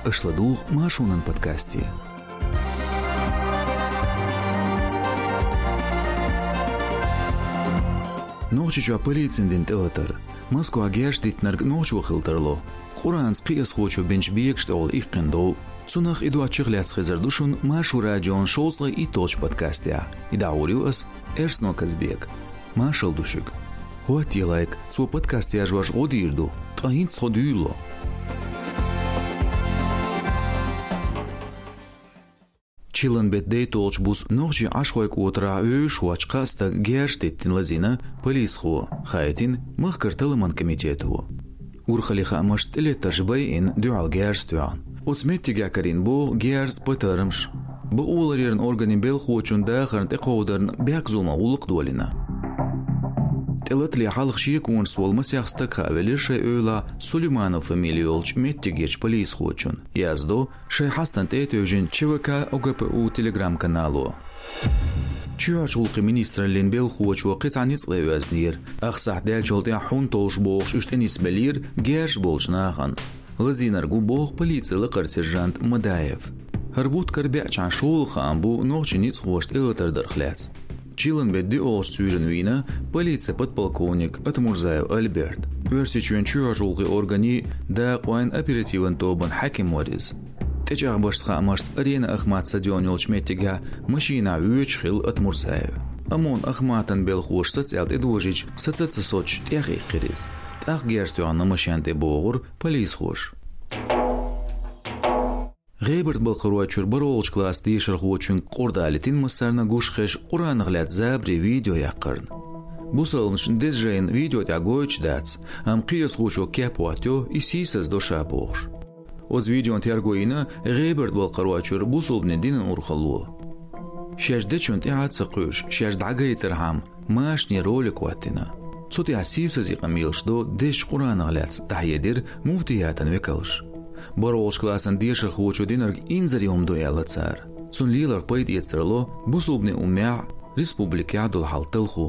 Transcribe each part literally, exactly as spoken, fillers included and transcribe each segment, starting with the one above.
Аша ладугӀу Маршонан подкасте. Нохчийчохь полицина дина тӀелатар. Москвахь герз диттинарг нохчо хила тарло. Къуръанца кхиазхочо бинчу бегаш тӀехула иккхина дов. Цунах а, и доцчух а лаьцна хезар ду шуна Маршо радион шовзткъе итталгӀачу подкастехь. И дӀахьур ю ас, Эрсно Казбека. Маршалла ду шуьга. ХӀоттае лайк, цо подкаст яржош гӀо дийр ду, ткъа хӀинца тхо дуьйлало. Чиллан беттан дейтталгӀачу буса нохчийн Ӏашхойн кӀотарахь вевзаш воцчу кхаа стага герз диттина лазийна полисхо, хаийтина махкара талламан комитето. Урхаллин хаамашца, тӀелеттарш байина, дуьхьал герз тоьхна. Оцу меттигехь карийна боху герз, патармаш. Бакъоларъяран органийн белхахочун дахарна тӀекховдарна бехк-зуламан гӀуллакх а долийна. ТӀелатале хьалха шеконашца волу масех стаг хаа велира шайн эвлахь Сулейманов фамили йолчу меттигерчу полисхочунна, яздо шайн хьастанна тӀе а тевжина ЧВК ОГПУ телеграм-канало. Чоьхьарчу гӀуллакхийн министраллин белхахочо кхин цхьа ницкъ лайоьзнера, ах сахьт даьллачул тӀаьхьа хьун толлуш бохуш уьш тӀенисбеллера герзаш болчу нахана. Лазийнарг ву боху полицин лакхара сержант Мадаев. ХӀара бутт карабеачхьана шолгӀа хаам бу нохчийн ницкъахоша тӀелатар дарх лаьцна. Чиллан беттан доьалгӀачу суьйранна вийна полицин подполковник Атмурзаев Альберт. Оьрсийчоьнан чоьхьарчу гӀуллакхийн органийн дакъойн оперативан тобанан хьаькам вара иза. ТӀечӀагӀбашца хаамашца Арена Ахмат стадион йолчу меттигехь машинахь воьдуш хилла Атмурзаев. ОМОНан Ахматан белхахоша саца аьлла тӀедожийча, саца ца соцуш, тӀехъиккхира иза. ТӀаккха герз тоьхна машен тӀе, бохура полисхоша. ГӀебарта-Балкхаройчуьра бархӀалгӀачу классан дешархочуьнга къурд алийтина массарна а гуш хезаш Къуръанах лаьцна забаре видео яккхарна. Бусалбанашна деза жайна видео тӀехь гойтуш дац, амма кхиазхочо кеп хӀоттайо, и сийсаздо ша бохуш. Оцу видеон терго йина ГӀебарта-Балкхаройчуьра бусалбанийн динан урхалло. Шаьш дечунна тӀаьхьа а ца кхуьуш, шаьш дӀагайтархьама, машане ролик хӀоттийна. Цу тӀехь сийсаза къамелаш до дезачу Къуръанах лаьцна, дӀахьедира муфтиятан векалша. БархӀалгӀачу классан дешархочо динарг инзаре хӀума ду аьлла цара. Цунна лелорг пайда эцар ло бусалбанийн уммехь а, республикехь а долу хьал талхо.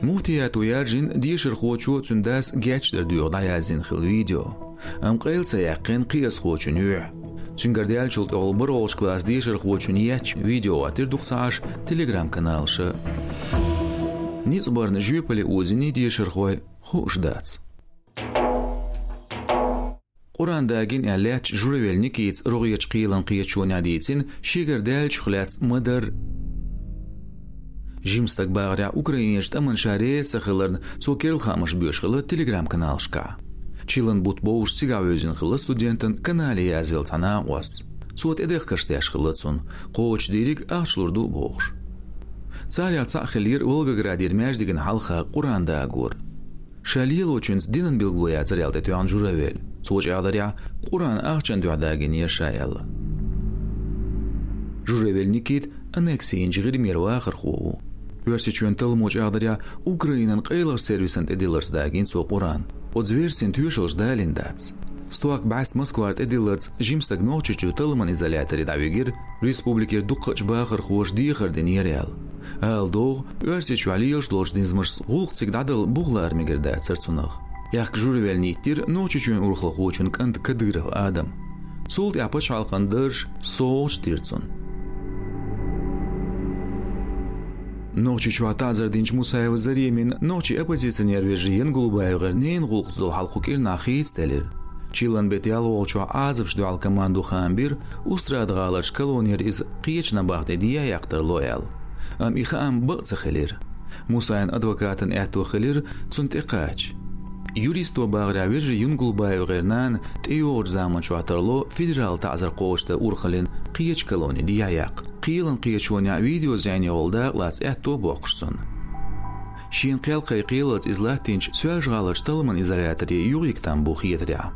Муфтиято яржийна дешархочо а, цуьнан дас а гечдар доьху дӀаяздина хилла видео. Амма къайла ца яьккхина кхиазхочун юьхь. Цуьнгара даьллачул тӀаьхьа бархӀалгӀачу классан дешархочун етташ видео хӀоттийра дукха ца Ӏаш телеграм-каналаша. Ницкъ барна жоьпалле озийний дешархой, хууш дац. Къуръан дагийна аьлла лаьттачу Журавель Никитас рогӀерчу кхелан кхеташонехь дийцина шегара даьллачух лаьцна ма-дарра. Жима стаг бахарехь, Украинерчу тӀамна ша реза ца хиларна, цо керла хаамаш боьш хилла телеграм-каналашкахь. Чиллан бутт бовзуш цигахь вевзина хилла студентана канале язвелла цхьа накъост. Цо тӀедехкарш деш хилла цунна, кхочушдийриг ахча лур ду бохуш. Царех цхьаъ хиллера Волгоградера маьждигна хьалха Къуръан дагор. Ша лелочуьнца динан билгало яцар аьлла тӀетоьхна Журавель. Цо чӀагӀдарехь, Къуръан ахчанна дуьхьа дагийнера ша аьлла. Журавель Никита аннекси йинчу ГӀирмера вахархо ву. Оьрсийчоьнан талламо чӀагӀдарехь, Украинан къайлахчу сервисана тӀедилларца дагийна цо Къуръан. Оцу версина тоьшаллаш далийна дац. Стохка бӀаьста Москвара тӀедилларца жима стаг Нохчийчу талламан изоляторе дӀавигира, республикера дукхачу бахархоша дехар динера аьлла. Ала догӀу, Оьрсийчохь лелаш долчу низамашца гӀуллакх цига дӀадала бух лара мегар дацара цунах. Аьхка Журавель ниттира Нохчийчоьнан урхалхочун кӀанта Кадыров Адама. Цул тӀаьхьа пачхьалкхан даржаш совгӀаташ дира цунна. Нохчийчохь таӀзар динчу Мусаева Заремина нохчийн оппозиционер вежарий ЯнгулбаевгӀеран ненан гӀуллакхца долу хьал кху кӀирнахь хийцаделира. Чиллан беттан ялхолгӀачохь Ӏазапашна дуьхьал командо хаам бира, Устрада-гӀаларчу колонера иза кхечу набахтин дехьа яккха тарло аьлла. Амма и хаам бакъ ца хилира. Мусаевн адвокатан аьтто хилира цунна тӀекхача. Юристо бахарехь, вежарий ЯнгулбаевгӀеран нана тӀейогӀучу заманчохь тарло федералан таӀзар кхочушдан урхаллин кхечу колонин дехьа яккха, кхелан кхеташонехь видеозӀенехула дакъа лаца аьтто а боккхуш цунна. Шена кхел кхайкхийлалц иза латтийначу Соьлжа-ГӀаларчу талламан изоляторе юхайига там бу хетарехь.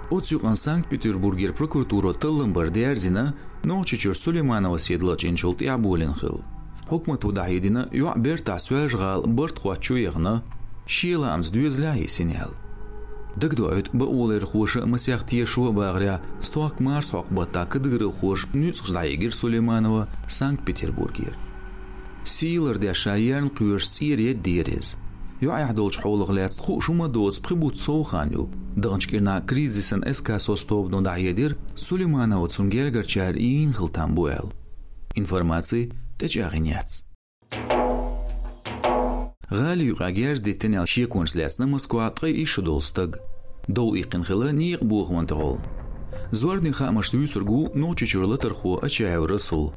Оцу юкъанна Санкт-Петербургера прокуратуро таллам бар дерзийна, Нохчийчуьра Сулейманова Седа лачкъийначул тӀаьхьа болийна хилла. Хьукмато дӀахьедина, йоӀ бертахь Соьлжа-ГӀала барт хоттучу яхана, шен лаамца доьзалехь йисина аьлла. Дагадоуьйту, бакъоларъярхоша а, масех тешо а бахарехь, стохка марсхьокху баттахь кадыровхоша нуьцкъаш дӀахьийгира Сулейманова Санкт-Петербургера. Сий лардеш ша ерна кхоьруш цӀера едда дера иза. ЙоӀехь долчу хьолах лаьцна хууш хӀума доцу пхи бутт сов хан ю. Даханчу кӀирнахь «Кризисан эскасос» тобано дӀахьедира, Сулейманова цунна гергарчара ийна хила там бу аьлла. Информаци тӀечӀагӀйина яц. ГӀали юкъахь герз диттина аьлла шеконаш лаьцна Москвахь ткъе исс шо долу стаг. Дов иккхина хилла некъан бохаман тӀехула. Зорбанийн хаамашца вуьйцург ву Нохчийчуьра латархо Ачаев Расул.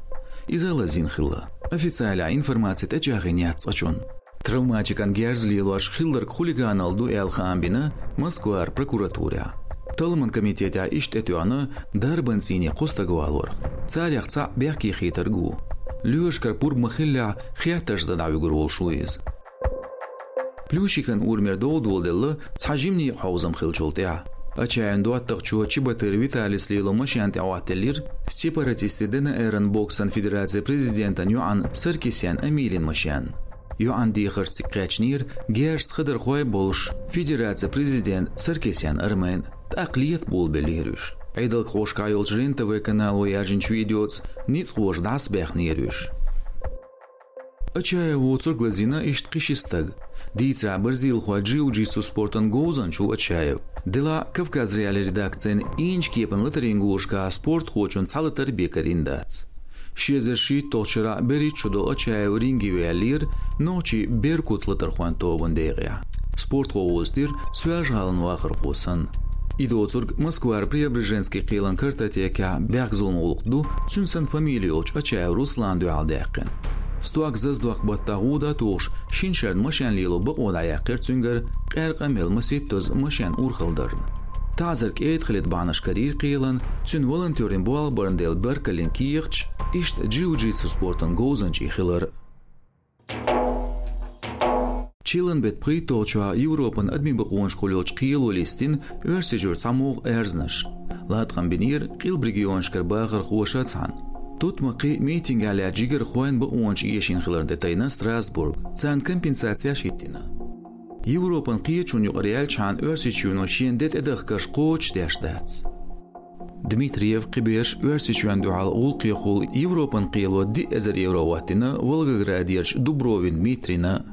Иза лазийна хилла. Официалехь информаци тӀечӀагӀйина яц цкъачунна. Травматикан герз лелош хилларг хулиганалла ду аьлла хаам бина Москвара прокуратурехь. Талламан комитетехь иштта тӀетоьхна дарбан цӀийне кхо стаг валорах. Царех цхьаъ бехке хетарг ву. Лоьрашкара пурба ма-хиллехь, хеттаршна дӀавуьгур волуш ву иза. Плющикан урамера дов доладелла цхьа жиманийн хьовзам хиллачул тӀаьхьа. Ачаевн доттагӀчо Чеботарев Виталис лело машен тӀе хӀоттаделлера сепаратистийн ДНР-ан боксан федерацин президентан йоӀан Саркисян Эмилин машен. ЙоӀан дехарца цига кхаьчнера герзаца хадархой болуш федерацин президент Саркисян Армен, тӀаккха лета болабеллера уьш. Ӏедалхошкахь йолчу Рен-ТВ канало яржинчу видеоца ницкъахоша дӀасабаьхнера уьш. Ачаев воцург лазийна иштта кхин ши стаг. Дийцарехь, бразилхой джиу-джитсу спортан говзанча ву Ачаев. Делахь а Кавказ.Реалии редакцин инчу кепан латарийн гонашкахь спортхочун цхьа латар бен карийна дац. Ши эзар шийтталгӀачу шарахь берхӀитта шо долу Ачаев ринге ваьллера нохчийн «Беркут» латархойн тобанан декъехь. Спортхо вовзийтира Соьлжа-ГӀалин вахархо санна. И доцург Москвара Преображенский кхелан картотекехь бехк-зуламан гӀуллакх ду цуьнан санна фамили йолчу Ачаев Русланна дуьхьал даьккхина. Стогах заздоккху баттахь гӀуда а тухуш, шина шарна машен лело бакъо дӀаяьккхира цуьнгара, къаьркъа а мелла, масийттазза машен урхалла дарна. ТаӀзар кӀеда хилийта бахьанаш карийра кхелан, цуьнан волонтерийн болх барна дела баркаллин кехаташ, иштта джиу-джитсу спортан говзанча и хилар. Чиллан беттан пхийтталгӀачохь Европан адамийн бакъонаш кхуллучу кхело листина Оьрсийчуьра цхьамогӀа аьрзнаш. Латкъам бинера къилба регионашкара бахархоша цхьаьна. Тутмакхий митингехь лаьцна жигархойн, бакъонаш эшийна хиларна тӀе тайна Страсбург. Царна компенсацеш хӀиттийна. Европан кхеташонна юкъара яьлчхьана, Оьрсийчоьно шена де тӀедахкарш кхочушдеш дац. Дмитриев кхиберш Оьрсийчоьнна дуьхьал гӀуллакхехула Европан кхело диъ эзар евро хӀоттийна Волгоградерчу Дубровин Дмитрийна.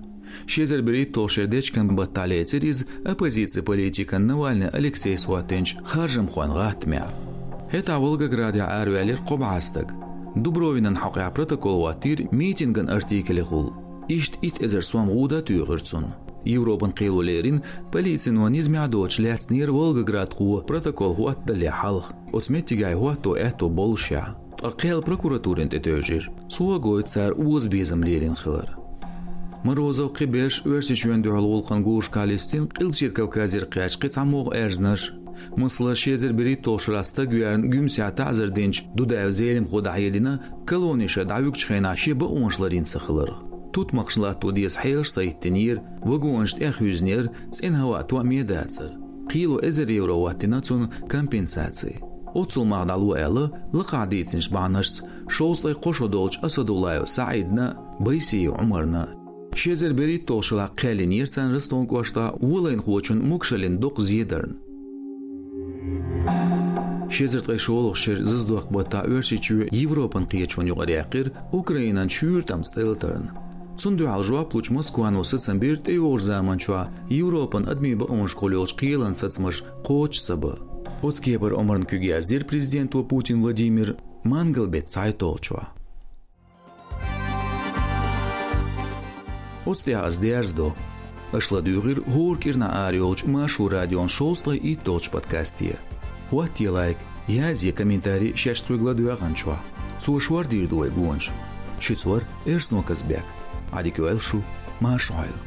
Ши эзар берхӀитталгӀачу шеран дечкен баттахь лецира иза оппозицин политикан Навальный Алексейс хӀоттийначу харжамхойн гӀаттамехь. ХӀетахь Волгоградехь араваьллера кхо бӀе стаг. Дубровинан хьокъехь протокол хӀоттийра митинган артикелехула. Иштта итт эзар сом гӀуда а туьйхира цунна. Европан кхело лерина, полицино низамехь доцуш лаьцнера волгоградхо протокол хӀоттадалале хьалха, оцу меттигехь хӀотто аьтто боллушехь. Ткъа кхел прокуратурина тӀе тевжира. Цо а гойту цара озабезам лелийна хилар. Морозов кхиберш Оьрсийчоьнна дуьхьал гӀуллакхан гонашкахь листина Къилбаседа Кавказера кхаьчна кхин цхьамогӀа аьрзнаш. Масала, ши эзар берхӀитталгӀачу шарахь стаг веарна Гуьмсехь таӀзар динчу Дудаев Зелимхо дӀахьедина, колони ша дӀавуьгучу хенахь шен бакъонаш ларйина ца хиларх. Тутмакхашна латто деза хьелаш схьахӀиттийнера, вагонаш тӀех хьуьйзинера, цӀена хӀаваъ тоам а дацара. Кхело эзар евро хӀоттийна цунна компенсаци. Оццул мах дӀало аьлла, лакхахь дийцинчу бахьанашца шовзткъе кхо шо долчу Асадуллаев СаӀидна а, Байсиев Ӏумарна а. Ши эзар берхӀитталгӀачу шарахь кхел йинера царна Ростован кӀоштахь волайнахочун Мукшалин докъа зедарна. Ши эзар ткъе шолгӀачу шеран заздоккху баттахь Оьрсийчоь Европан кхеташонна юкъара яьккхира Украинан шуьйра тӀамца тӀелатарна. Цунна дуьхьал жоп лучу Москвано сацам бира тӀейогӀучу заманчохь Европан адамийн бакъонаш кхуллучу кхелан сацамаш кхочуш ца бан. Оцу кепара омранан куьг яздира президенто Путин Владимира мангал-беттан цхьайтталгӀачохь. Оцу тӀехь ас дерзадо. Аша ладуьйгӀира хӀора кӀирнахь арайолчу Маршо радион шовзткъе итталгӀачу подкасте. ХӀоттае лайк, язъе комментарий шаьш тхоьга ладоьгӀначохь. Цо шордийр ду вай гонаш. Шуьца вара Эрсо Казбек. Ӏадика йойла шу, марша Ӏойла.